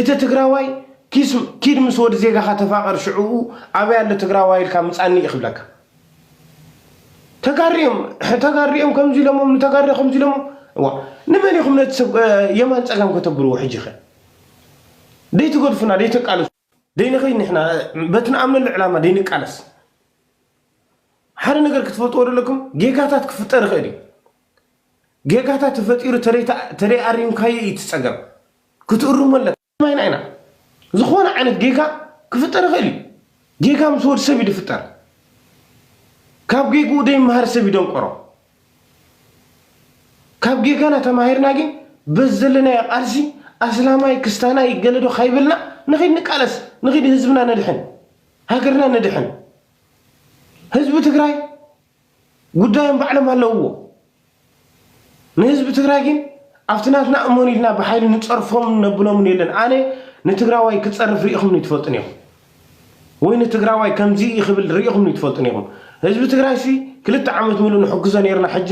እቲ ትግራዋይ ኪስ ኪድ ምስ ወዲ ዜጋኻ ተፋቐር ሽዕኡ ኣበይ ኣሎ ትግራዋይ ኢልካ ምጻኒ እዩ ክብለካ። ተጋሪኦም ተጋሪኦም ከምዚ ኢሎሞም ንተጋሪ ከምዚ ኢሎሞም እዋ ንመን ኢኹም ነቲ ሰብ የማን ጸጋም ከተብልዎ ሕጂ ኸ ደይትገድፉና ደይተቃለሱ ደይንኸይድ ንሕና በቲ ንኣምነሉ ዕላማ ደይንቃለስ ሓደ ነገር ክትፈልጥዎ ዘለኩም ጌጋታት ክፍጠር ይኽእል እዩ ጌጋታት ተፈጢሩ ተደይ ኣሪምካዮ እዩ ትጸገም ክትእርሞ ኣለካ ማይና ኢና ዝኾነ ዓይነት ጌጋ ክፍጠር ይኽእል እዩ ጌጋ ምስ ወዲ ሰብ እዩ ዝፍጠር ካብ ጌግኡ ደይመሃር ሰብ ይደንቆሮ ካብ ጌጋና ተማሂርና ግን በዚ ዘለናዮ ቃልሲ ኣስላማይ ክስታናይ ገለዶ ካይበልና ንኺድ ንቃለስ ንኺድ ህዝብና ነድሕን ሃገርና ነድሕን ህዝቢ ትግራይ ጉዳዮም ባዕሎም ኣለውዎ ንህዝቢ ትግራይ ግን ኣብቲ ናትና እመኑ ኢልና ብሓይሊ ንፀርፎም ነብሎምን የለን ኣነ ንትግራዋይ ክፀርፍ ርኢኹምኒ ትፈልጡን ኢኹም ወይ ንትግራዋይ ከምዚ እዩ ክብል ርኢኹምኒ ትፈልጡን ኢኹም ህዝቢ ትግራይ ሲ ክልተ ዓመት ሙሉእ ንሕግዞ ነርና ሕጂ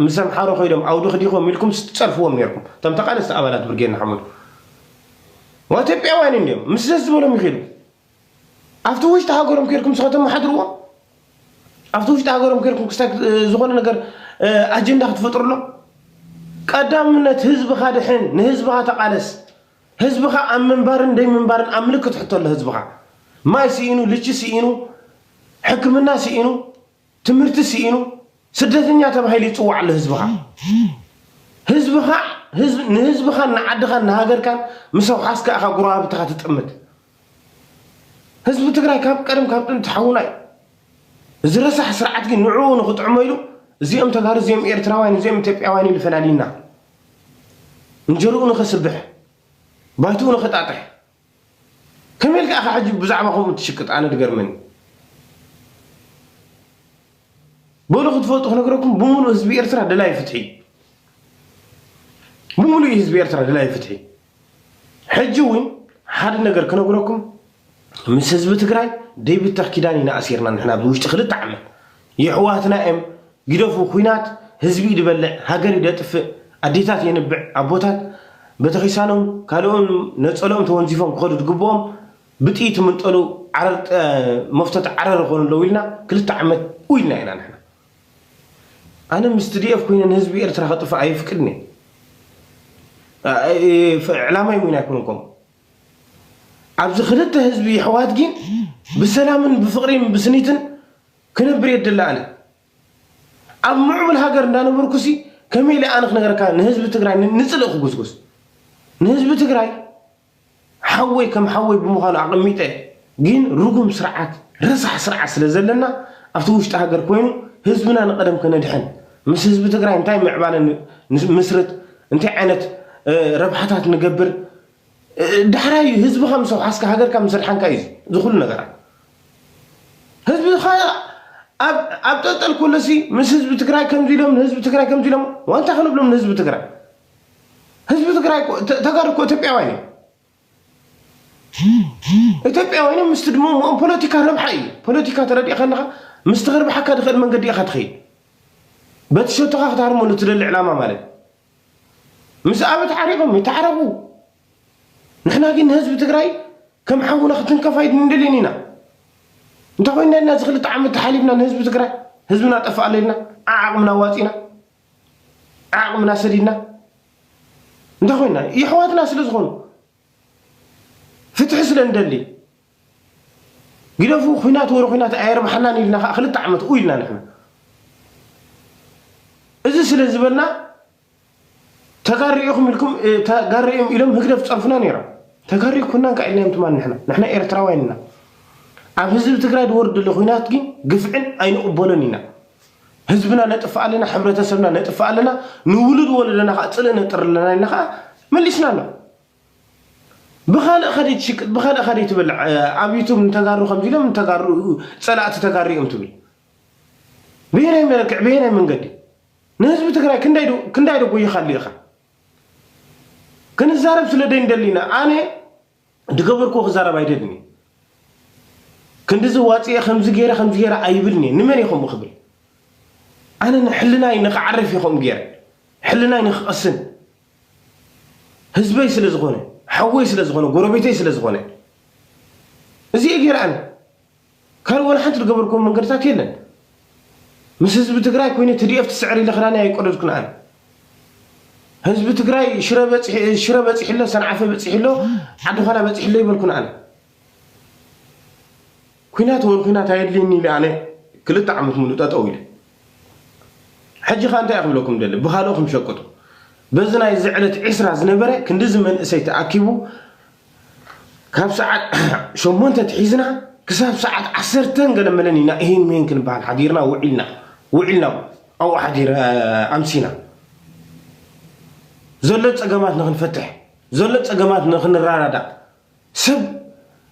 ምስ ኣምሓሮ ኮይዶም ኣውዲ ክዲኾም ኢልኩም ትፀርፍዎም ነርኩም እቶም ተቃለስቲ ኣባላት ብርጌድ ንሓመዱ ኢትዮጵያውያን እንዲዮም ምስ ደስ ዝበሎም ይኸዱ ኣብቲ ውሽጢ ሃገሮም ከይድኩም ስኸተመሓድርዎም ኣብቲ ውሽጢ ሃገሮም ከይድኩም ክስታይ ዝኾነ ነገር ኣጀንዳ ክትፈጥሩሎም ቀዳምነት ህዝብኻ ድሕን ንህዝብኻ ተቃለስ ህዝብኻ ኣብ ምንባርን ደይ ምንባርን ኣብ ምልክት ሕቶ ኣሎ ህዝብኻ ማይ ስኢኑ ልቺ ስኢኑ ሕክምና ስኢኑ ትምህርቲ ስኢኑ ስደተኛ ተባሂሉ ይፅዋዕ ኣሎ ህዝብኻ ህዝብኻ ንህዝብኻን ንዓድኻን ንሃገርካን ምስ ኣውሓስካ ኢኻ ጉረባብትኻ ትጥምት ህዝቢ ትግራይ ካብ ቀደም ካብ ጥንቲ ሓውና እዩ እዚ ረሳሕ ስርዓት ግን ንዕኡ ንክጥዕሞ ኢሉ እዚኦም ተጋሩ እዚኦም ኤርትራውያን እዚኦም ኢትዮጵያውያን ኢሉ ፈላልዩና እንጀርኡ ንኸስብሕ ባይትኡ ንኸጣጥሕ ከመይ ኢልካ ኢኻ ሕጂ ብዛዕባ ከምኡ ትሽቅጥ ኣነ ድገርመኒ በሉ ክትፈልጡ ክነግረኩም ብምሉእ ህዝቢ ኤርትራ ደላይ ፍትሒ ብምሉእ ህዝቢ ኤርትራ ደላይ ፍትሒ ሕጂ እውን ሓደ ነገር ክነግረኩም ምስ ህዝቢ ትግራይ ደይብተኽ ኪዳን ኢና ኣሲርና ንሕና ብውሽጢ ክልተ ዓመት የሕዋትና እዮም ግደፉ ኩናት ህዝቢ እዩ ዝበልዕ ሃገር እዩ ደጥፍእ ኣዴታት የንብዕ ኣቦታት ቤተክርስትያኖም ካልኦም ነፀለኦም ተወንዚፎም ክኸዱ ዝግብኦም ብጥይት ምንጠሉ ዓረር መፍተት ዓረር ኾኑ ኣለዉ ኢልና ክልተ ዓመት ኢልና ኢና ንሕና ኣነ ምስ ትዲኤፍ ኮይነ ንህዝቢ ኤርትራ ከጥፍእ ኣይፍቅድን ዕላማይ እውን ኣይኮንኩም ኣብዚ ክልተ ህዝቢ የሕዋት ግን ብሰላምን ብፍቅሪን ብስኒትን ክነብር የድሊ ኣነ ኣብ ምዕቡል ሃገር እንዳነበርኩሲ ከመይ ኢለ ኣነ ክነገረካ ንህዝቢ ትግራይ ንፅልእ ክጉስጉስ ንህዝቢ ትግራይ ሓወይ ከም ሓወይ ብምዃኑ ኣቐሚጠ ግን ርጉም ስርዓት ረሳሕ ስርዓት ስለ ዘለና ኣብቲ ውሽጢ ሃገር ኮይኑ ህዝብና ንቐደም ከነድሕን ምስ ህዝቢ ትግራይ እንታይ ምዕባለ ምስርት እንታይ ዓይነት ረብሓታት ንገብር ዳሕራይ ህዝብኻ ምስ ኣውሓስካ ሃገርካ ምስ ኣድሓንካ እዩ እዚ ኩሉ ነገራት ህዝብኻ ኣብ ጠልጠል ኩለሲ ምስ ህዝቢ ትግራይ ከምዚ ኢሎም ንህዝቢ ትግራይ ከምዚ ኢሎም ዋንታ ክንብሎም ንህዝቢ ትግራይ ህዝቢ ትግራይ ተጋሩ እኮ ኢትዮጵያውያን እዮም ኢትዮጵያውያን እዮም ምስቲ ድሞ ፖለቲካ ረብሓ እዩ ፖለቲካ ተረዲእካ ኣለኻ ምስቲ ክርብሓካ ዝኽእል መንገዲ ኢኻ ትኸይድ በቲ ሸቶኻ ክትሃርመሉ ትደሊ ዕላማ ማለት ምስ ኣበት ዓሪቆም ይተዓረቁ ንሕና ግን ንህዝቢ ትግራይ ከም ሓውና ክትንከፍ ኣይንደልየን ኢና እንተ ኮይና ኢና እዚ ክልተ ዓመት ተሓሊፍና ንህዝቢ ትግራይ ህዝብና ጠፍእ ኣሎ ኢልና ዓዓቕምና ኣዋፂና ዓቕምና ሰዲድና እንተ ኮይና የሕዋትና ስለ ዝኾኑ ፍትሒ ስለ እንደሊ ግደፉ ኩናት ወረ ኩናት ኣየርብሓናን ኢልና ከዓ ክልተ ዓመት ኡ ኢልና ንሕና እዚ ስለ ዝበልና ተጋሪእኹም ኢልኩም ተጋሪእም ኢሎም ህግደፍ ፀርፉና ነይሮም ተጋሪእኩናን ከዓ ኢልናዮም ትማል ንሕና ንሕና ኤርትራውያን ኢና ኣብ ህዝቢ ትግራይ ዝወርድ ዘሎ ኩናት ግን ግፍዕን ኣይንቕበሎን ኢና ህዝብና ነጥፍእ ኣለና ሕብረተሰብና ነጥፍእ ኣለና ንውሉድ ወለደና ከዓ ፅልእ ነጥር ኣለና ኢልና ከዓ መሊስና ኣሎ ብኻልእ ኸደይ ትሽቅጥ ብኻልእ ኸደይ ትበልዕ ኣብ ዩቱብ ንተጋሩ ከምዚ ኢሎም ንተጋሩ ፀላእቲ ተጋሩ እዮም ትብል ብየናይ መለክዕ ብየናይ መንገዲ ንህዝቢ ትግራይ ክንዳይ ዶ ጎይኻሉ ኢኻ ክንዛረብ ስለ ደይንደሊ ኢና ኣነ ድገበርክዎ ክዛረብ ኣይደልን እዩ ክንድዚ ዋፅየ ከምዚ ገይረ ከምዚ ገይረ ኣይብልን እየ ንመን እየ ከምኡ ክብል ኣነ ንሕልናይ ንክዓርፍ እየ ከምኡ ገይረ ሕልናይ ንክቐስን ህዝበይ ስለ ዝኾነ ሓወይ ስለ ዝኾነ፣ ጎረቤተይ ስለ ዝኾነ፣ እዚ እየ ገይረ ኣነ። ካልእ ወላ ሓንቲ ዝገበርኩዎ መንገድታት የለን። ምስ ህዝቢ ትግራይ ኮይነ፣ ቲ ዲ ኤፍ ትስዕር ኢለ ክዳነይ ኣይቀደድኩን ኣነ። ህዝቢ ትግራይ ሽረ በፂሑ ኣሎ፣ ሰንዓፈ በፂሑ ኣሎ፣ ዓዲ ዃላ በፂሑ ኣሎ ይበልኩን ኣነ። ኲናት ወር ኲናት ኣየድልየኒ ኢለ ኣነ ክልተ ዓመት ሙሉእ ጠጠው ኢለ። ሕጂ ኸ እንታይ ክብለኩም ደሊ? ብኻልኦኹም ሸቅጡ። በዚ ናይዚ ዕለት ዒስራ ዝነበረ ክንድዚ መንእሰይ ተኣኪቡ፣ ካብ ሰዓት ሸሞንተ ትሒዝና ክሳብ ሰዓት ዓሰርተ ገለ መለን ኢና እሂን ምሂን ክንበሃል ሓዲርና ውዒልና። ውዒልና ኣብኡ ሓዲር ኣምሲና። ዘሎ ጸገማት ንኽንፈትሕ፣ ዘሎ ጸገማት ንኽንረዳዳእ፣ ሰብ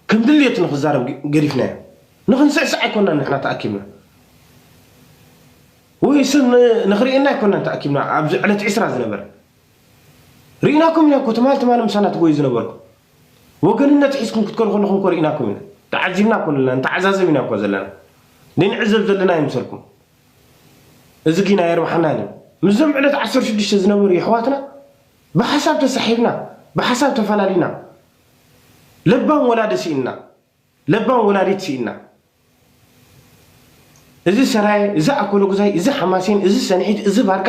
ከም ድልየቱ ንኽዛረብ ገ- ገዲፍናዮ። ንኽንስዕስዕ ኣይኮናን ንሕና ተኣኪብና። ወይ ሰብ ን- ንኽርእየና ኣይኮናን ተኣኪብና ኣብዚ ዕለት ዒስራ ዝነበረ። ርኢናኩም ኢና እኮ ትማል ትማል ምሳና ትጎዩ ዝነበርኩም። ወገንነት ሒዝኩም ክትከዱ ከለኹም እኮ ርኢናኩም ኢና። ተዓዚብና እኮ ኣለና፣ ንተዓዛዘብ ኢና እኮ ዘለና። ንዕዘብ ዘለና ይምሰልኩም። እዚ ግን ኣየርብሓናን እዩ። ምስዞም ዕለት ዓሰርተ ሽዱሽተ ዝነበሩ የሕዋትና ብሓሳብ ተሳሒብና፣ ብሓሳብ ተፈላሊና፣ ለባም ወላዲ ስኢንና፣ ለባም ወላዲት ስኢንና። እዚ ሰራየ፣ እዚ ኣኮሎጉዛይ፣ እዚ ሓማሴን፣ እዚ ሰንሒት፣ እዚ ባርካ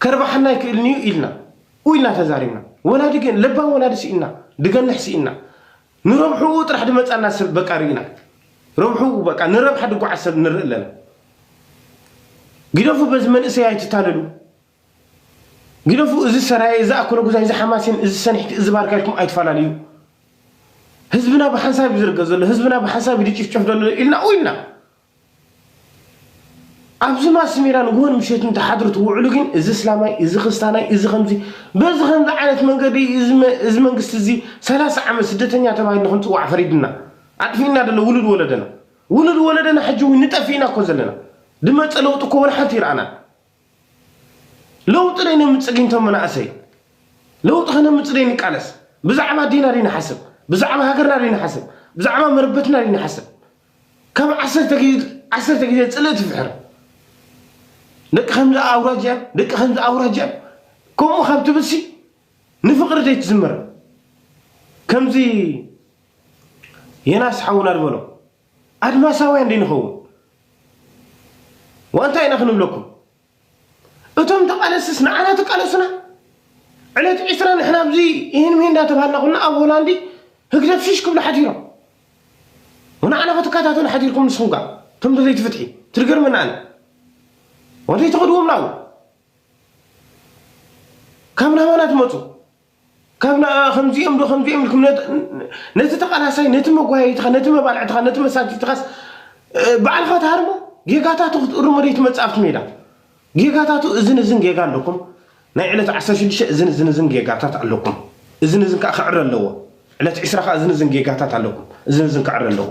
ከርባሓና ኣይክእልን እዩ ኢልና፣ ኡ ኢልና ተዛሪብና። ወላዲ ግን ለባም ወላዲ ስኢንና፣ ድገንሕ ስኢንና። ንረብሕኡ ጥራሕ ድመጻና ሰብ በቃ ርኢና። ረብሕኡ በቃ ንረብሓ ድጓዓዝ ሰብ ንርኢ ኣለና። ግደፉ በዚ መንእሰይ ኣይትታለሉ። ግደፉ እዚ ሰራየ፣ እዚ ኣኮሎጉዛይ፣ እዚ ሓማሴን፣ እዚ ሰንሒት፣ እዚ ባርካ ኢልኩም ኣይትፈላለዩ። ህዝብና ብሓንሳብ እዩ ዝርገ ዘሎ፣ ህዝብና ብሓንሳብ እዩ ዝጭፍጨፍ ዘሎ ኢልና ኡ ኢልና። ኣብዚ ማስ ሜዳ ንግሆን ምሸትን ተሓድሩ ትውዕሉ ግን እዚ እስላማይ፣ እዚ ክስታናይ፣ እዚ ከምዚ፣ በዚ ከምዚ ዓይነት መንገዲ እዚ መ- እዚ መንግስቲ እዚ ሰላሳ ዓመት ስደተኛ ተባሂልና ክንፅዋዕ ፈሪድና። ኣጥፊእና ደሎ ውሉድ ወለደና። ውሉድ ወለደና ሕጂ እውን ንጠፊእና እኮ ዘለና። ድመፀ ለውጢ እኮ ወላ ሓንቲ ይረኣና። ለውጢ ደይ ነምፅእ ግን ቶም መናእሰይ? ለውጢ ከነምፅእ ደይ ንቃለስ? ብዛዕባ ኣዴና ደይ ንሓስብ? ብዛዕባ ሃገርና ደይ ንሓስብ? ብዛዕባ መረበትና ደይ ንሓስብ? ካብ ዓሰርተ ግዜ ዓሰርተ ግዜ ፅልእ ትፍሕር። ደቂ ከምዚ ኣውራጃ፣ ደቂ ከምዚ ኣውራጃ፣ ከምኡ ካብ ትብልሲ ንፍቕሪ ደይ ትዝምር። ከምዚ የናስ ሓውና ዝበሎ ኣድማሳውያን ደይ ንኸውን? ዋንታይ ኢና ክንብለኩም? እቶም ተቃለስስ ንዓና ትቃለሱና? ዕለት ዒስራ ንሕና ኣብዚ ይህን ምሂን እንዳተባሃልና ኩና ኣብ ሆላንዲ ህግደፍ ሽሽ ክብሉ ሓዲሮም። ንዓና ክትከታተሉ ሓዲርኩም ንስኹም ከ እቶም ደለይቲ ፍትሒ ትርገርመና ኣነ። ወደይ ትኸድዎም ናው ካብ ናባና ትመፁ ካብ ና- ከምዚኦም ዶ ከምዚኦም ኢልኩም ነት- ነቲ ተቃላሳይ ነቲ መጓየይትኻ ነቲ መባልዕትኻ ነቲ መሳትይትኻስ እ፣ ባዕልኻ ትሃርሞ ጌጋታቱ ክትእርሞ ደይ ትመፅእ ኣብቲ ሜዳ። ጌጋታቱ እዝን እዝን ጌጋ ኣለኩም። ናይ ዕለት ዓሰርተ ሽዱሽተ እዝን እዝን እዝን ጌጋታት ኣለኩም። እዝን እዝን ከዓ ክዕረ ኣለዎ። ዕለት ዒስራ ከዓ እዝን እዝን ጌጋታት ኣለኩም። እዝን እዝን ክዕረ ኣለዎ።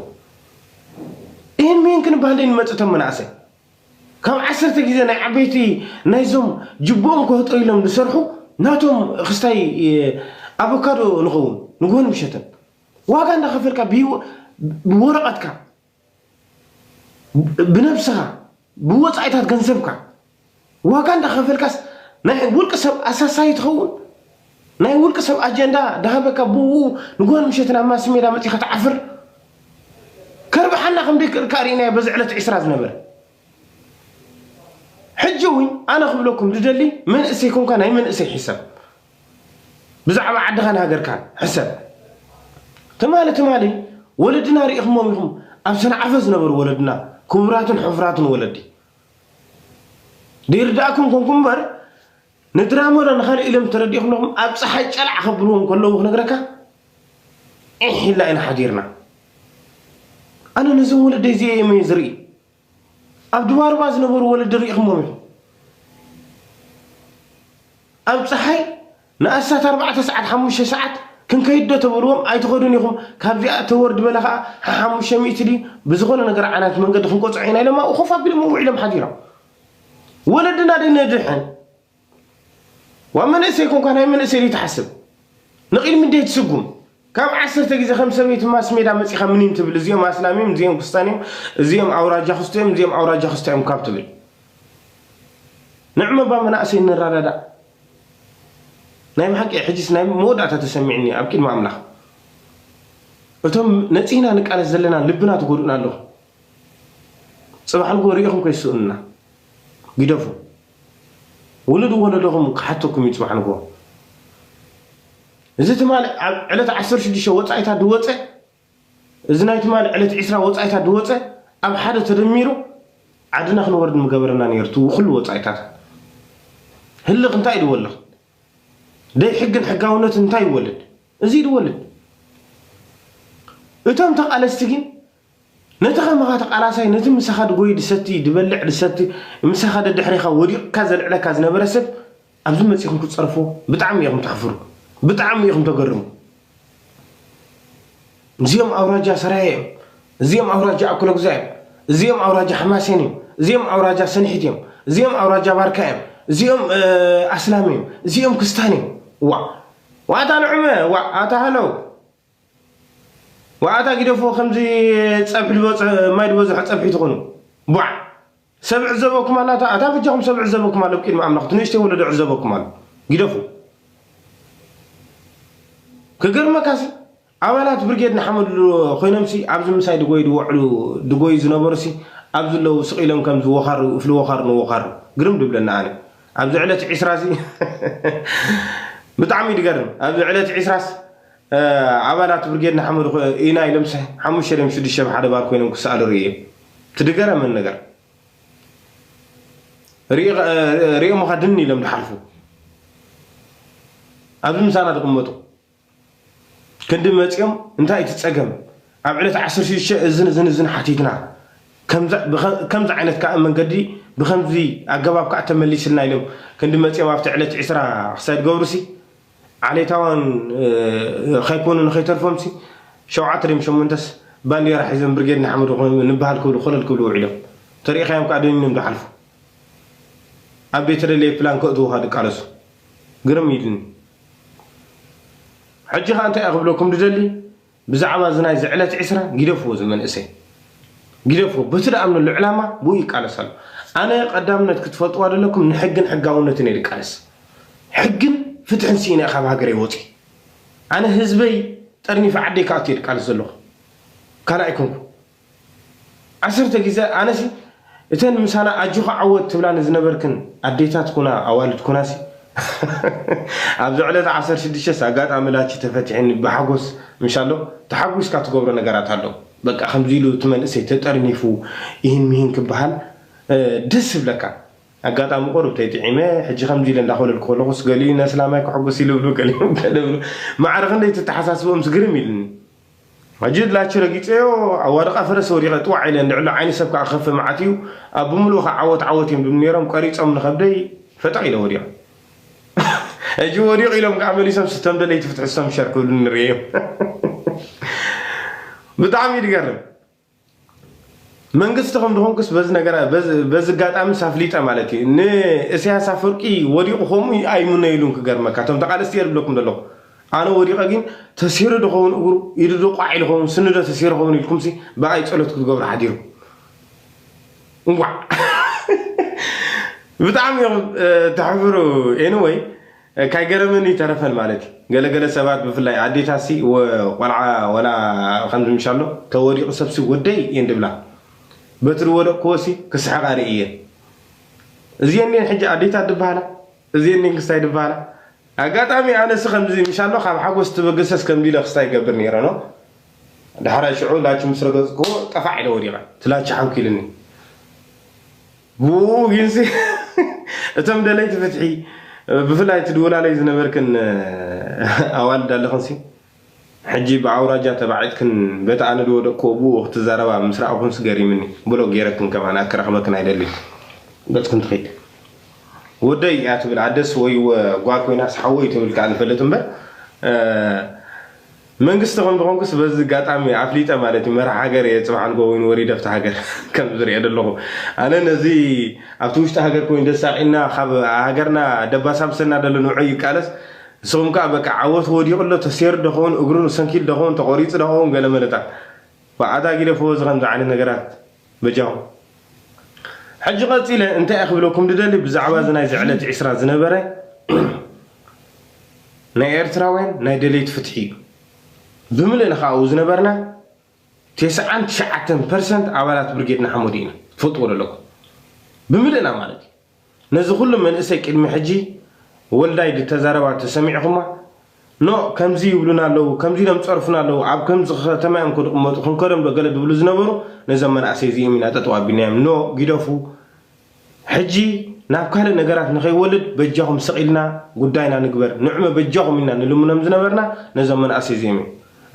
ይህን ምሂን ክንበሃል ደይ ንመፅእ እቶም መናእሰይ ካብ ዓሰርተ ግዜ ናይ ዓበይቲ ናይዞም ጅብኦም ክህጠው ኢሎም ዝሰርሑ ናቶም ክስታይ ኣቮካዶ ንኸውን ንግሆን ምሸትን ዋጋ እንዳኸፈልካ ብሂወ- ብወረቐትካ ብነብስኻ ብወፃኢታት ገንዘብካ ዋጋ እንዳኸፈልካስ ናይ ውልቂ ሰብ ኣሳሳይ ትኸውን ናይ ውልቂ ሰብ ኣጀንዳ ዳሃበካ ብኡ ንጎን ምሸት ናብ ማስ ሜዳ መፂኻ ትዓፍር ከርብሓና ከም ደይክእልካ ርኢናዮ በዚ ዕለት ዒስራ ዝነበረ ሕጂ እውን ኣነ ክብለኩም ዝደሊ መንእሰይ ኮንካ ናይ መንእሰይ ሕሰብ ብዛዕባ ዓድኻን ሃገርካን ሕሰብ ትማሊ ትማሊ ወለድና ርኢኹሞም ኢኹም ኣብ ሰንዓፈ ዝነበሩ ወለድና ክቡራትን ሕፉራትን ወለዲ ደይርዳእኩም ኮንኩም እምበር ንድራማ ዶ ንኻልእ ኢሎም ተረዲእኩም ኣለኹም ኣብ ፀሓይ ጨላዕ ከብልዎም ከለዉ ክነግረካ ዒሕ ኢልና ኢና ሓዲርና ኣነ ነዞም ወለደይ እዚኦም እየ ዝርኢ ኣብ ድባርባ ዝነበሩ ወለዲ ርኢኹሞም ኢኹም ኣብ ፀሓይ ንኣስታት ኣርባዕተ ሰዓት ሓሙሽተ ሰዓት ክንከይድ ዶ ተበልዎም ኣይትኸዱን ኢኹም ካብዚኣ ተወርድ በለ ከዓ ሓሙሽተ ሚእቲ ድዩ ብዝኾነ ነገር ዓናት መንገዲ ክንቆፅዖ ኢና ኢሎም ኣብኡ ኮፍ ኣቢሎም ውዒሎም ሓዲሮም ወለድና ደይ ነድሕን ዋ መንእሰይ ኮንካ ናይ መንእሰይ ደይ ትሓስብ ንቕድሚ ደይ ትስጉም ካብ ዓሰርተ ግዜ ከም ሰበይቲ ማስ ሜዳ መፂኻ ምኒን ትብል እዚኦም ኣስላም እዮም እዚኦም ክስታን እዮም እዚኦም ኣውራጃ ክስቶ እዮም እዚኦም ኣውራጃ ክስታ እዮም ካብ ትብል ንዕመባ መናእሰይ ንረዳዳእ ናይ ብሓቂ ሕጂስ ናይ መወዳእታ ተሰሚዕኒ ኣብ ቅድሚ ኣምላኽ። እቶም ነጺህና ንቃለስ ዘለና ልብና ትጎድኡና ኣለኹም። ጽባሕ ንግሆ ርኢኹም ከይስእኑና ግደፉ። ውሉድ ወለዶኹም ክሓተኩም እዩ ጽባሕ ንግሆ። እዚ ትማሊ ኣብ ዕለት ዓሰርተ ሽዱሽተ ወጻኢታት ዝወጸ፣ እዚ ናይ ትማሊ ዕለት ዒስራ ወጻኢታት ዝወጸ ኣብ ሓደ ተደሚሩ ዓድና ክንወርድ ምገበረና ነይሩ። እቲ ኩሉ ወጻኢታት ህልኽ እንታይ እዩ ዝወልኽ? ደይ ሕግን ሕጋውነትን እንታይ ይወልድ? እዚ እዩ ዝወልድ። እቶም ተቓለስቲ ግን ነቲ ከማኻ ተቓላሳይ፣ ነቲ ምሳኻ ድጎይ ድሰቲ፣ ድበልዕ ድሰቲ፣ ምሳኻ ደድሕሬኻ ወዲቕካ ዘልዕለካ ዝነበረ ሰብ ኣብዚ መጺኹም ክትጸርፎ ብጣዕሚ ኢኹም ተሕፍሩ። ብጣዕሚ ኢኹም ተገርሙ። እዚኦም ኣውራጃ ሰራየ እዮም። እዚኦም ኣውራጃ ኣኩለጉዛ እዮም። እዚኦም ኣውራጃ ሓማሴን እዮም። እዚኦም ኣውራጃ ሰንሒት እዮም። እዚኦም ኣውራጃ ባርካ እዮም። እዚኦም ኣስላም እዮም። እዚኦም ክስታን እዮም። ዋ ዋታ ንዑመ ዋ ኣታ ሃለው ዋኣታ ጊደፎ ከምዚ ጸብሒ ዝበጽ ማይ ዝበዝሖ ጸብሒ ትኾኑ። ቧዕ ሰብ ዕዘበኩም ኣላ። ኣታ ኣታ በጃኹም ሰብ ዕዘበኩም ኣሎ። ቅድሚ ኣምላኽ እቲ ንእሽተይ ወለዶ ዕዘበኩም ኣሎ። ጊደፉ ክገርመካሲ ኣባላት ብርጌድ ንሓመዱ ኮይኖምሲ ኣብዚ ምሳይ ድጎይ ድወዕሉ ድጎይ ዝነበሩሲ ኣብዚ ኣለዉ ስቕ ኢሎም ከምዚ ወኻሩ እፍሊ ወኻሩ ንወኻሩ ግርም ድብለና ኣነ ኣብዚ ዕለት ዒስራ ሲ ብጣዕሚ ድገርም ኣብዚ ዕለት ዒስራስ ኣባላት ብርጌድ ንሓመዱ ኢና ኢሎምሲ ሓሙሽተ ድዮም ሽዱሽተ ብሓደ ባር ኮይኖም ክሰኣሉ ርእየ ትድገረመን ነገር ሪኦምኻ ድን ኢሎም ድሓልፉ ኣብዚ ምሳና ድቕመጡ ክንዲ መፂኦም እንታይ እቲ ፀገም ኣብ ዕለት ዓሰርተ ሽዱሽተ እዝን እዝን እዝን ሓቲትና ከምዚ ዓይነት ከዓ መንገዲ ብከምዚ ኣገባብ ከዓ ተመሊስልና ኢሎም ክንዲ መፂኦም ኣብቲ ዕለት ዒስራ ክሳይ ድገብሩሲ ዓሌታውያን ከይኮኑ ንከይተርፎምሲ ሸውዓተ ድም ሸሞንተስ ባንዴራ ሒዞም ብርጌድ ንሓመዱ ንበሃል ክብሉ ኮለል ክብሉ ውዒሎም ተሪኢኻዮም ከዓ ደኒኖም ዝሓልፉ ኣብ ቤተ ደለየ ፕላን ከእትውኻ ድቃለሱ ግርም ኢልኒ ሕጂ ከዓ እንታይ ክብለኩም ድደሊ ብዛዕባ እዚ ናይ ዝዕለት ዒስራ ግደፍዎ እዚ መንእሰይ ግደፍዎ በቲ ደኣምነሉ ዕላማ ብኡ ይቃለስ ኣሎ ኣነ ቀዳምነት ክትፈልጥዋ ዘለኩም ንሕግን ሕጋውነትን እየ ድቃለስ ሕግን ፍትሕን ስኢነ ካብ ሃገረይ ወፂ ኣነ ህዝበይ ጠርኒፈ ዓደይ ክኣቱ እየ ድቃለስ ዘለኹ ካልእ ኣይኮንኩ ዓሰርተ ግዜ ኣነሲ እተን ምሳና ኣጆኻ ዓወት ትብላኒ ዝነበርክን ኣዴታት ኩና ኣዋልድ ኩናሲ ኣብዚ ዕለት ዓሰርተ ሽዱሽተ ኣጋጣሚ ላቺ ተፈቲሕኒ ብሓጎስ ምሻሎ ተሓጒስካ ትገብሮ ነገራት ኣሎ በቃ ከምዚ ኢሉ እቲ መንእሰይ ተጠርኒፉ ይህን ምሂን ክበሃል ደስ ይብለካ ኣጋጣሚ ቁሩብ ተይጥዒመ ሕጂ ከምዚ ኢለ እንዳኮለልኩ ከለኹስ ገሊኡ ነስላማይ ክሕጉስ ይልብሉ ገሊኦም ገለብሉ ማዕረ ክንደይ ትተሓሳስቦምስ ግርም ኢልኒ ሕጂ ላቺ ረጊፀዮ ኣዋድቃ ፈረስ ወዲቐ ጥዋዕ ኢለ እንድዕሎ ዓይኒ ሰብ ከዓ ክኸፍእ መዓት እዩ ኣብ ብምሉኡ ከዓ ዓወት ዓወት እዮም ድም ነይሮም ቀሪፆም ንኸብደይ ፈጠቕ ኢለ ወዲቐ ሕጂ ወዲቑ ኢሎም ከዓ መሊሶም ስተም ደለይቲ ፍትሒ ሰም ሸር ክብሉ ንርእዮም ብጣዕሚ ይድገርም መንግስቲ ከም ዝኾንኩስ በዚ ነገር በዚ ኣጋጣሚ ሳፍሊጠ ማለት እዩ ንእስያስ ኣፈርቂ ወዲቑ ከምኡ ኣይምነይሉን ክገርመካ እቶም ተቃለስቲ እየ ዝብለኩም ዘለኹ ኣነ ወዲቐ ግን ተሲሩ ድኸውን እግሩ ኢዱ ዶ ቋዕ ኢሉ ኸውን ስኒ ዶ ተሲሩ ኸውን ኢልኩምሲ ብኣይ ጸሎት ክትገብሩ ሓዲሩ እንቋዕ ብጣዕሚ ኢኹም ተሕፍሩ anyway ካይገረመኒ ይተረፈን ማለት እዩ ገለገለ ሰባት ብፍላይ ኣዴታሲ ቆልዓ ወላ ከምዚ ምሻሎ ተወዲቑ ሰብሲ ወደይ እየን ድብላ በቲ ዝወደቕክዎሲ ክስሕቓ ርእየ እዚአን እየን ሕጂ ኣዴታት ድበሃላ እዚአን እየን ክስታይ ድበሃላ ኣጋጣሚ ኣነሲ ከምዚ ምሻሎ ካብ ሓጎስ ትበገሰስ ከምዚ ኢለ ክስታይ ይገብር ነይረ ነው ዳሕራይ ሽዑ ላች ምስ ረገጽክዎ ጠፋዕ ኢለ ወዲቐ እቲ ላች ሓንኪሉኒ ብኡ ግንሲ እቶም ደለይቲ ፍትሒ ብፍላይ እቲ ድውላለይ ዝነበርክን ኣዋልድ ኣለኽንሲ ሕጂ ብኣውራጃ ተባዒጥክን በቲ ኣነ ድወደቅክዎ ብኡ ክትዛረባ ምስ ረኣኹንስ ገሪምኒ ብሎ ገይረክን ከማን ኣከራኽበክን ኣይደልን ገጽክን ትኺድ ወደይ እያ ትብል ኣደስ ወይ ጓል ኮይናስ ሓወይ ትብል ከዓ ንፈልጥ እምበር መንግስቲ ከም ዝኾንኩስ በዚ ኣጋጣሚ ኣፍሊጠ ማለት እዩ መራሕ ሃገር እየ ፅባሕ ንጎ ወይን ወሪደ ኣብቲ ሃገር ከም ዝሪኦ ዘለኹ ኣነ ነዚ ኣብቲ ውሽጢ ሃገር ኮይኑ ደሳቂና ካብ ሃገርና ደባሳብሰና ደሎ ንውዐ ይቃለስ ንስኹም ከዓ በቃ ዓወት ወዲቑ ኣሎ ተሴሩ ደኸውን እግሩ ሰንኪል ደኸውን ተቆሪፁ ደኸውን ገለ መለታት ብኣታ ጊደፍዎ እዚ ከምዚ ዓይነት ነገራት በጃኹም ሕጂ ቀፂለ እንታይ ክብለኩም ድደሊ ብዛዕባ እዚ ናይ ዝዕለት ዒስራ ዝነበረ ናይ ኤርትራውያን ናይ ደለይቲ ፍትሒ እዩ። ብምልእና ከዓ ኣብኡ ዝነበርና ተስዓን ትሽዓተን ፐርሰንት ኣባላት ብርጌድ ንሓመዱ ኢና። ትፈልጥዎ ዘለኩም ብምልእና ማለት እዩ። ነዚ ኩሉ መንእሰይ ቅድሚ ሕጂ ወልዳይ ዝተዛረባ ተሰሚዕኹማ? ኖ ከምዚ ይብሉና ኣለዉ፣ ከምዚ ኢሎም ጸርፉና ኣለዉ፣ ኣብ ከምዚ ከተማ እዮም ክቕመጡ ክንከዶም ዶ ገለ ዝብሉ ዝነበሩ ነዞም መናእሰይ እዚኦም ኢና ጠጠው ኣቢልናዮም። ኖ ጊደፉ። ሕጂ ናብ ካልእ ነገራት ንኸይወልድ በጃኹም ስቕ ኢልና ጉዳይና ንግበር። ንዕመ በጃኹም ኢልና ንልምኖም ዝነበርና ነዞም መናእሰይ እዚኦም እዮም።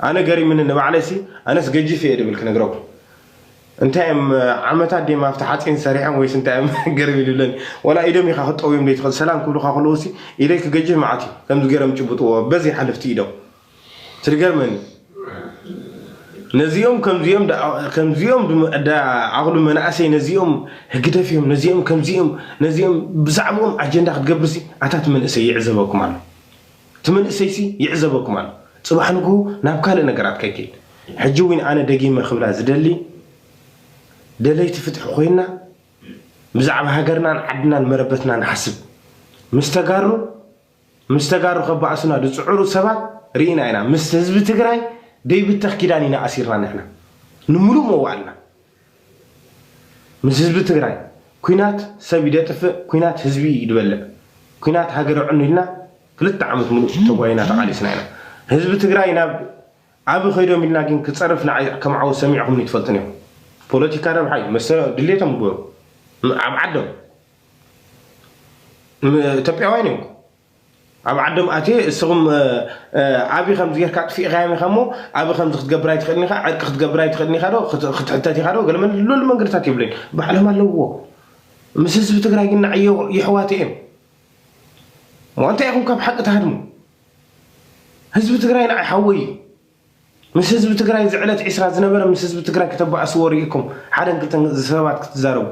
ኣነ ገሪምኒ ንባዕለይሲ፣ ኣነስ ገጂፍ እየ ድብል ክነግረኩም። እንታይ እዮም ዓመታት ድዮም ኣብቲ ሓፂን ሰሪሖም ወይስ እንታይ እዮም ገርም ይብለኒ። ወላ ኢዶም ኢኻ ክጠውዮም ዘይትኽእል። ሰላም ክብሉኻ ከለዉ ሲ ኢደይ ክገጅፍ መዓት እዩ። ከምዚ ገይሮም ጭብጥዎ በዚ ሓለፍቲ ኢዶም። ትገርመኒ። ነዚኦም ከምዚኦም ዳ- ከምዚኦም ድም- ዳ- ኣኽሉ መናእሰይ ነዚኦም ህግደፍ እዮም፣ ነዚኦም ከምዚኦም፣ ነዚኦም ብዛዕባኦም ኣጀንዳ ክትገብርሲ ኣታት መንእሰይ ይዕዘበኩም ኣሎ። እቲ መንእሰይሲ ይዕዘበኩም ኣሎ። ጽባሕ ንግሆ ናብ ካልእ ነገራት ከይከይድ። ሕጂ እውን ኣነ ደጊመ ክብላ ዝደሊ ደለይቲ ፍትሒ ኮይና ብዛዕባ ሃገርናን ዓድናን መረበትናን ንሓስብ። ምስ ተጋሩ ምስ ተጋሩ ከባእሱና ዝጽዕሩ ሰባት ርኢና ኢና። ምስ ህዝቢ ትግራይ ደይብተኽ ኪዳን ኢና ኣሲርና ንሕና ንምሉእ መዋእልና። ምስ ህዝቢ ትግራይ ኩናት ሰብ ይደጥፍእ፣ ኩናት ህዝቢ ይድበልዕ፣ ኩናት ሃገር ዕኑ ኢልና ክልተ ዓመት ሙሉእ ተጓይና ተቓሊስና ኢና። ህዝቢ ትግራይ ናብ ዓቢ ከይዶም ኢልና ግን ክጸርፍ ንዓይ ከም ዓወት ሰሚዕኹምኒ ትፈልጡን ኢኹም። ፖለቲካ ረብሓ እዩ፣ መሰ ድሌቶም ግበሩ። ም- ኣብ ዓዶም ም- ኢትዮጵያውያን እዮም። ኣብ ዓዶም ኣትየ እስኹም እ፣ እ፣ ኣቢ ከምዚ ጌርካ ጥፊእኻዮም ኢኻ እሞ ኣቢ ከምዚ ክትገብር ኣይትኽእልን ኢኻ፣ ዕርቂ ክትገብር ኣይትኽእልን ኢኻ ዶ ክት- ክትሕተት ኢኻ ዶ ገለ መን ሉል መንገድታት የብለይን። ባዕሎም ኣለውዎ። ምስ ህዝቢ ትግራይ ግን ንዓይ የው- የሕዋት እዮም። እሞ እንታይ ኢኹም ካብ ሓቂ ትሃድሙ? ህዝቢ ትግራይ ንዓይ ሓወይ እዩ። ምስ ህዝቢ ትግራይ እዚ ዕለት ዒስራ ዝነበረ ምስ ህዝቢ ትግራይ ከተባእስዎ ርኢኩም ሓደን ክልተን ሰባት ክትዛረቡ።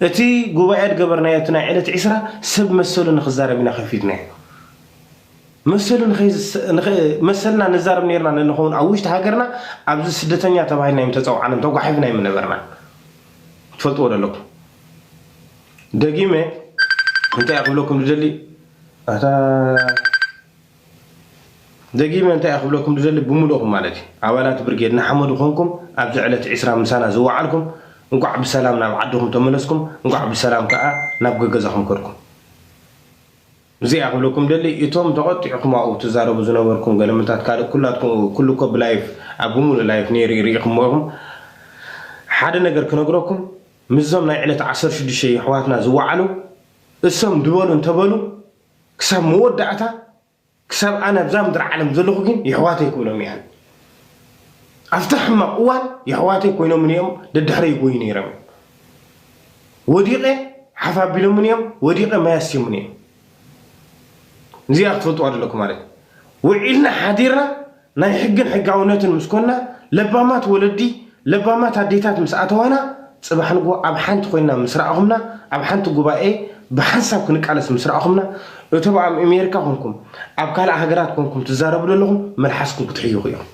እቲ ጉባኤ ዝገበርናዮ እቲ ናይ ዕለት ዒስራ ሰብ መሰሉ ንክዛረብ ኢና ከፊትናዮ። መሰሉ ንኸይዝ- ንኸ- መሰልና ንዛረብ ነርና ንኸውን ኣብ ውሽጢ ሃገርና ኣብዚ ስደተኛ ተባሂልና እዮም ተፀውዓና ተጓሒፍና እዮም ነበርና። ትፈልጥዎ ዘለኩም። ደጊመ እንታይ ክብለኩም ዝደሊ ኣታ ደጊመ እንታይ ክብለኩም ዝደሊ ብምሉእኹም ማለት እዩ ኣባላት ብርጌድ ንሓመዱ ኮንኩም ኣብዚ ዕለት ዒስራ ምሳና ዝወዓልኩም እንኳዕ ብሰላም ናብ ዓድኹም ተመለስኩም፣ እንኳዕ ብሰላም ከዓ ናብ ገገዛኹም ከድኩም። እዚኣ ክብለኩም ደሊ እቶም ተቐጢዕኩም ኣብኡ ትዛረቡ ዝነበርኩም ገለምታት ካልእ ኩላትኩም ኩሉ እኮ ብላይፍ ኣብ ብምሉእ ላይፍ ነይሩ ይርኢኹሞ ኢኹም። ሓደ ነገር ክነግረኩም ምስዞም ናይ ዕለት ዓሰርተ ሽዱሽተ የሕዋትና ዝወዓሉ እሶም ድበሉ እንተበሉ ክሳብ መወዳእታ ክሳብ ኣነ ኣብዛ ምድሪ ዓለም ዘለኹ ግን የሕዋተይ ክብሎም እየ። ኣብቲ ሕማቕ እዋን የሕዋተይ ኮይኖምኒ እዮም፣ ደድሕረይ ይጎዩ ነይሮም እዮም። ወዲቐ ሓፍ ኣቢሎምኒ እዮም፣ ወዲቐ ማይ ኣስትዮምኒ እዮም። እዚኣ ክትፈልጥዋ ዘለኩም ማለት እዩ። ውዒልና ሓዲርና ናይ ሕግን ሕጋውነትን ምስ ኮንና ለባማት ወለዲ ለባማት ኣዴታት ምስ ኣተዋና ጽባሕ ንግሆ ኣብ ሓንቲ ኮይና ምስ ረኣኹምና ኣብ ሓንቲ ጉባኤ ብሓንሳብ ክንቃለስ ምስ ረኣኹምና እቶም ኣብ ኣሜሪካ ኮንኩም ኣብ ካልእ ሃገራት ኮንኩም ትዛረቡ ዘለኹም መልሓስኩም ክትሕይኹ እዮም።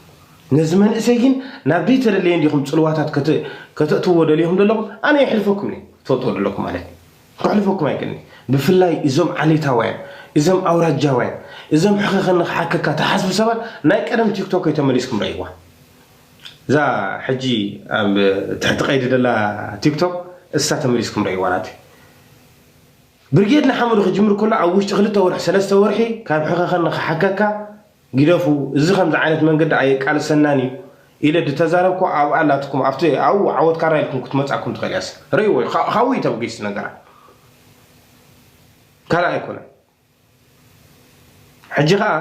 ነዚ መንእሰይ ግን ናብ ዘይተደለየ እንዲኹም ጽልዋታት ከተ- ከተእትዎ ደሊኹም ዘለኹም ኣነ የሕልፈኩም እየ ትፈልጥዎ ዘለኹም ማለት እዩ። ከሕልፈኩም ኣይክእልን። ብፍላይ እዞም ዓሌታውያን እዞም ኣውራጃውያን እዞም ሕኸኸኒ ክሓከካ ተሓስቡ ሰባት ናይ ቀደም ቲክቶክ ተመሊስኩም ረእይዋ። እዛ ሕጂ ኣብ ትሕቲ ቀይዲ ደላ ቲክቶክ እሳ ተመሊስኩም ረእይዋ ናተይ። ብርጌድ ንሓመዱ ክጅምር ከሎ ኣብ ውሽጢ ክልተ ወርሒ ሰለስተ ወርሒ ካብ ሕኸኸኒ ክሓከካ ግደፉ፣ እዚ ከምዚ ዓይነት መንገዲ ኣየቃልሰናን እዩ ኢለ ዝተዛረብኩ ኣብኣ ኣላትኩም ኣብቲ ኣብኡ ዓወት ካራ ኢልኩም ክትመጻኩም ትኽእል እያስ ረእይዎ እዩ። ካ- ካብኡ እዩ ተበጊስ ነገራት ካልእ ኣይኮነን። ሕጂ ኸኣ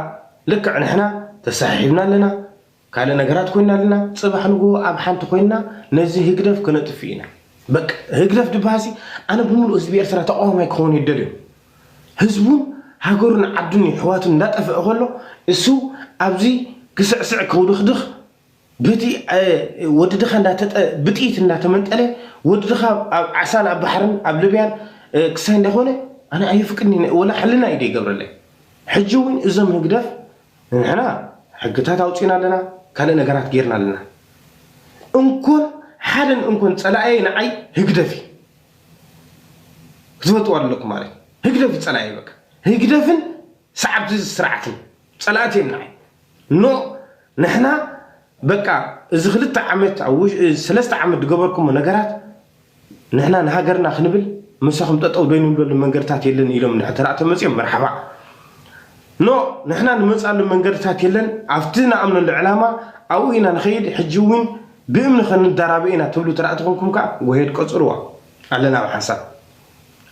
ልክዕ ንሕና ተሰሓሒብና ኣለና፣ ካልእ ነገራት ኮይና ኣለና። ጽባሕ ንግሆ ኣብ ሓንቲ ኮይንና ነዚ ህግደፍ ክነጥፍእ ኢና። በቃ ህግደፍ ድበሃሲ ኣነ ብምሉእ ህዝቢ ኤርትራ ተቃዋማይ ክኸውን ይደልዮ። ህዝቡን ሃገሩን ዓዱን የሕዋቱን እንዳጠፍአ ከሎ እሱ ኣብዚ ክስዕስዕ ከውድኽድኽ በቲ ወዲ ድኻ እንዳተጠ ብጥይት እንዳተመንጠለ ወዲ ድኻ ኣብ ዓሳን ኣብ ባሕርን ኣብ ልብያን ክሳይ እንዳኾነ ኣነ ኣየፍቅድኒ ወላ ሕልና እዩ ደይገብረለይ። ሕጂ እውን እዞም ህግደፍ ንሕና ሕግታት ኣውፂና ኣለና፣ ካልእ ነገራት ጌርና ኣለና። እንኮን ሓደን እንኮን ፀላእየ ንዓይ ህግደፍ እዩ። ክትፈልጥዋ ኣለኩም ማለት ህግደፍ እዩ ፀላእየ በቃ ህግደፍን ሰዓብቲ ስርዓትን ጸላእቲ እዮም ንዓይ። ኖ፣ ንሕና በቃ እዚ ክልተ ዓመት፣ ኣብ ውሽ-፣ ሰለስተ ዓመት ዝገበርኩሞ ነገራት ንሕና ንሃገርና ክንብል ምሳኹም ጠጠው ዶ ንብለሉ መንገድታት የለን ኢሎም እንድሕር ተራእተ መጺኦም መርሓባ። ኖ፣ ንሕና ንመጻሉ መንገድታት የለን፣ ኣብቲ ንኣምነሉ ዕላማ ኣብኡ ኢና ንኸይድ። ሕጂ እውን ብእምኒ ከንዳራበ ኢና ትብሉ ተራእቲ ኮንኩም ከኣ ጎሄድ ቀጽልዋ ኣለና ብሓንሳብ።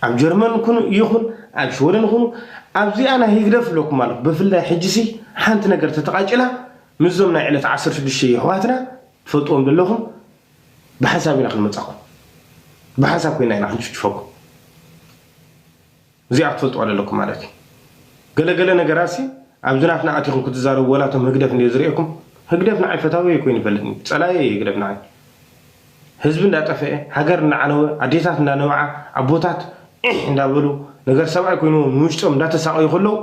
ኣብ ጀርመን ኩኑ ይኹን ኣብ ሽወደን ኩኑ ኣብዚኣ ናይ ህግደፍ ኣለኩም ኣለኹ። ብፍላይ ሕጂ ሲ ሓንቲ ነገር ተተቓጭላ ምስዞም ናይ ዕለት ዓሰርተ ሽዱሽተ የሕዋትና ትፈልጥዎም ዘለኹም ብሓንሳብ ኢና ክንመጻኹም። ብሓንሳብ ኮይና ኢና ክንጭፍጭፈኩም። እዚኣ ክትፈልጥዋ ዘለኩም ማለት እዩ። ገለገለ ነገራት ሲ ኣብዚ ናትና ኣቲኹም ክትዛረቡ ወላ እቶም ህግደፍ እንድየ ዝርእየኩም። ህግደፍ ንዓይ ፈታዊ ኮይኑ ይፈልጥኒ፣ ጸላኢ እዩ ህግደፍ ንዓይ። ህዝቢ እንዳጠፈኤ፣ ሃገር እንዳዓነወ፣ ኣዴታት እንዳነብዓ፣ ኣቦታት ዒሕ እንዳበሉ፣ ነገር ሰብኣይ ኮይንዎም ንውሽጦም እንዳተሳቐዩ ከለዉ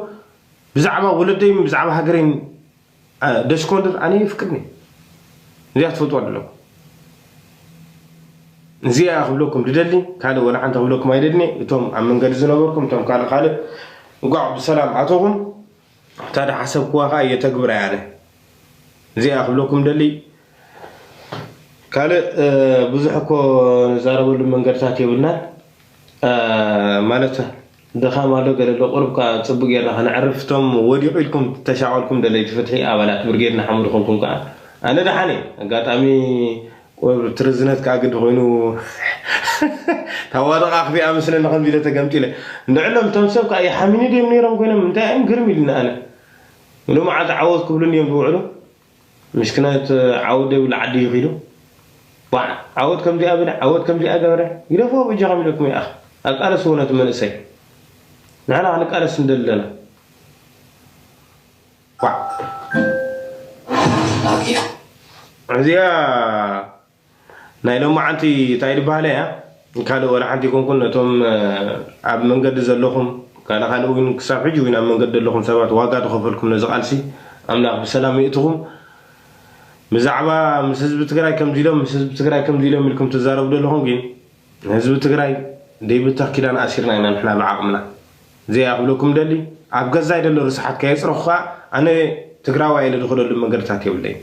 ብዛዕባ ወለደይን ብዛዕባ ሃገረይን ደሽኮንድር ኣነ ይፍቅድኒ። እዚኣ ትፈልጥዋ ኣለኩም። እዚኣ ክብለኩም ድደሊ ካልእ ወላ ሓንቲ ክብለኩም ኣይደልኒ። እቶም ኣብ መንገዲ ዝነበርኩም እቶም ካልእ ካልእ እንኳዕ ብሰላም ኣተኹም። እታ ዝሓሰብክዋ ከዓ እየተግብራ እያ። ኣነ እዚኣ ክብለኩም ደሊ ካልእ ብዙሕ እኮ ንዛረበሉ መንገድታት የብልናን። ማለት ድኻም ኣሎ ገለ ኣሎ። ቁሩብ ከዓ ፅቡቅ ጌርና ከነዕርፍ። እቶም ወዲቑ ኢልኩም ተሻቐልኩም ደለይቲ ፍትሒ ኣባላት ብርጌድ ንሓመዱ ኮንኩም ከዓ ኣነ ደሓን እየ። ኣጋጣሚ ቁሩብ ትርዝነት ከዓ ግዲ ኮይኑ ታዋደቃ ክፊኣ መስለኒ ከምዚ ኢለ ተገምጢለ። እንድዕሎም እቶም ሰብ ከዓ ይሓሚኒ ድዮም ነይሮም ኮይኖም እንታይ እዮም ግርም ኢሉኒ ኣነ። ሙሉእ መዓልቲ ዓወት ክብሉኒ እዮም ዝውዕሉ። ምሽክናት ዓወት ዘይብሉ ዓዲ እዩ ኺዱ። ዋዕ ዓወት ከምዚኣ በለ ዓወት ከምዚኣ ገበረ። ግደፍዎ በጃኹም ኢለኩም ይኣኽ ኣቃለስዎ ነቲ መንእሰይ። ንሕና ክንቃለስ ንደሊ ኣለና። ዋዕ እዚኣ ናይ ሎማዓንቲ እንታይ ዝበሃለ እያ። ካልእ ወላ ሓንቲ ይኮንኩን ነቶም ኣብ መንገዲ ዘለኹም ካልእ ካልእ እውን ክሳብ ሕጂ እውን ኣብ መንገዲ ዘለኹም ሰባት ዋጋ ዝኸፈልኩም ነዚ ቃልሲ ኣምላኽ ብሰላም ይእትኹም። ብዛዕባ ምስ ህዝቢ ትግራይ ከምዚ ኢሎም ምስ ህዝቢ ትግራይ ከምዚ ኢሎም ኢልኩም ትዛረቡ ዘለኹም ግን ህዝቢ ትግራይ ደይብተኽ ኪዳን ኣሲርና ኢና ንሕና ብዓቕምና። እዚኣ ክብለኩም ደሊ ኣብ ገዛይ ደሎ ርስሓት ከየፅረኹ ከዓ ኣነ ትግራዋይ ኢለ ዝኸደሉ መንገድታት የብለይ።